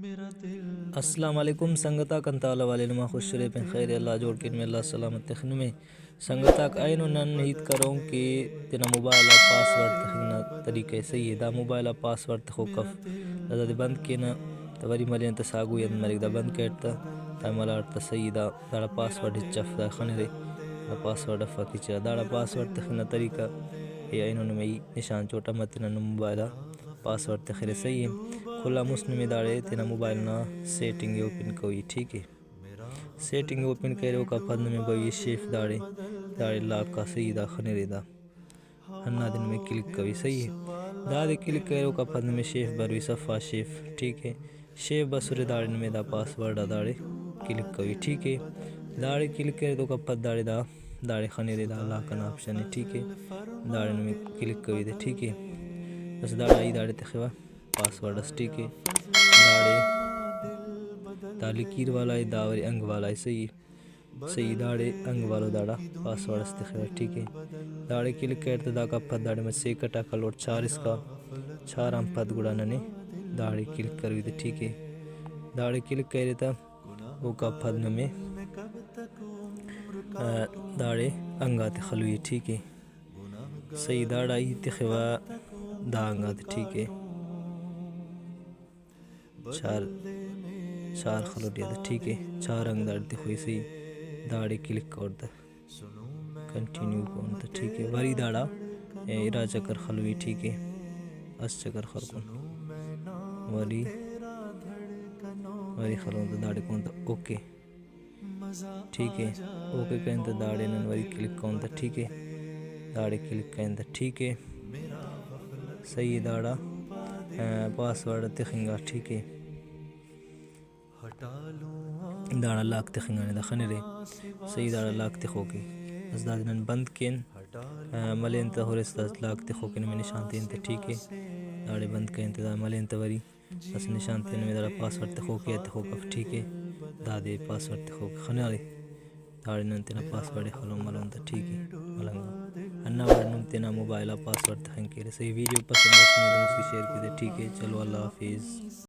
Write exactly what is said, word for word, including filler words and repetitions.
السلام علیکم سنگتاک، انت حال احوال ءِ؟ نما خوش ارے پین خیر ءِ، اللہ جوڑ کین میں، اللہ سلامت تخ نمے۔ سنگتاک، اینو نن ہیت کرون کہ تینا موبائل آ پاسورڈ تخنگ نا طریقہ ءِ، صحیح ءِ۔ دا موبائل آ پاسورڈ تخوک اف، دا دادے بند کینہ، تہ وری ملین تہ ساگوئی انت مریک، دا بند کریٹ تہ، دا ملاٹ تہ صحیح ءِ۔ دا داڑا پاسورڈ ہچ اف، دا خنرے، دا پاسورڈ افک ہچ۔ داڑا پاسورڈ تخنگ نا طریقہ ءِ اینو نمے ای نشان چوٹ، امر تینا نم موبائل آ پاسورڈ تخرے، صحیح ءِ۔ کل آن مست نمے داڑے تینا موبائل نا سیٹنگ ءِ اوپن کوئی، ٹھیک ءِ۔ سیٹنگ ءِ اوپن کرے اوکا پد نمے بھئی شیف داڑے، داڑے لاک آ، صحیح ءِ، دا خنرے دا۔ ہندادے نمے کلک کوئی، صحیح ءِ۔ دادے کلک کرے اوکا پد نمے شیف بروئی، صفا شیف، ٹھیک ءِ۔ شیف بسرے داڑے نمے دا پاسورڈ آ داڑے کلک کوئی، ٹھیک ءِ۔ داڑے کلک کرے تو اوکا پد داڑے دا، داڑے خنرے دا لاک ئنا آپشن ءِ، ٹھیک ءِ۔ داڑے نمے کلک کوئی تے، ٹھیک ءِ۔ بس داڑا ای داڑے تخوہ پاسورڈ اس، ٹھیک ءِ۔ داڑے دا لکیر والا ءِ، دا وری انگ والا ءِ، صحیح ءِ۔ صحیح، داڑے انگ والو داڑا پاسورڈ اس تخوہ، ٹھیک ءِ۔ داڑے کلک کریر تہ داکا پد داڑے مچہ سیکٹ آک ہلوٹ، چار اسکا، چار آن پد گڑا ننے داڑے کلک کروئی تہ، ٹھیک ءِ۔ داڑے کلک کریرے تہ اوکا پد نمے، آ، داڑے انگ آتے خلوئی، ٹھیک ءِ۔ صحیح، داڑا ای تخوہ دا انگ آتے، ٹھیک ءِ۔ چار، چار خلوٹ یا تہ، ٹھیک ءِ۔ چار انگ داڑے تخوئی، صحیح۔ داڑے کلک کور تہ کنٹینیو کون تہ، ٹھیک ءِ۔ وری داڑا، اے، ارا چکر خلوئی، ٹھیک ءِ۔ اس چکر خلکن۔ وری، وری خلون تہ داڑے کون تہ اوکے۔ ٹھیک ءِ، اوکے کرین تہ داڑے نن وری کلک کون تہ، ٹھیک ءِ۔ داڑے کلک کرین تہ، ٹھیک ءِ۔ صحیح ءِ، داڑا، آ، پاسورڈ تخنگا، ٹھیک ءِ۔ داڑا لاک تخنگانے، دا خنرے۔ صحیح، داڑا لاک تخوکے۔ بس دادے نن بند کین، آ، ملین تہ ہُرس دا لاک تخوکے نمے نشان تین تہ، ٹھیک ءِ۔ داڑے بند کرین تہ دا ملین تہ وری۔ اسہ نشان تینا نمے داڑا پاسورڈ تخوک یا تخوک اف، ٹھیک ءِ۔ دادے پاسورڈ تخوک خنارے۔ داڑے نن تینا پاسورڈ ءِ خلون ملون تہ، ٹھیک ءِ، ملنگا۔ ہندا وڑ نم تینا موبائل آ پاسورڈ تخنگ کیرے۔ صحیح، ویڈیو پسند اس نے دوست شیئر کیتے، ٹھیک ءِ۔ چلو، اللہ حافظ۔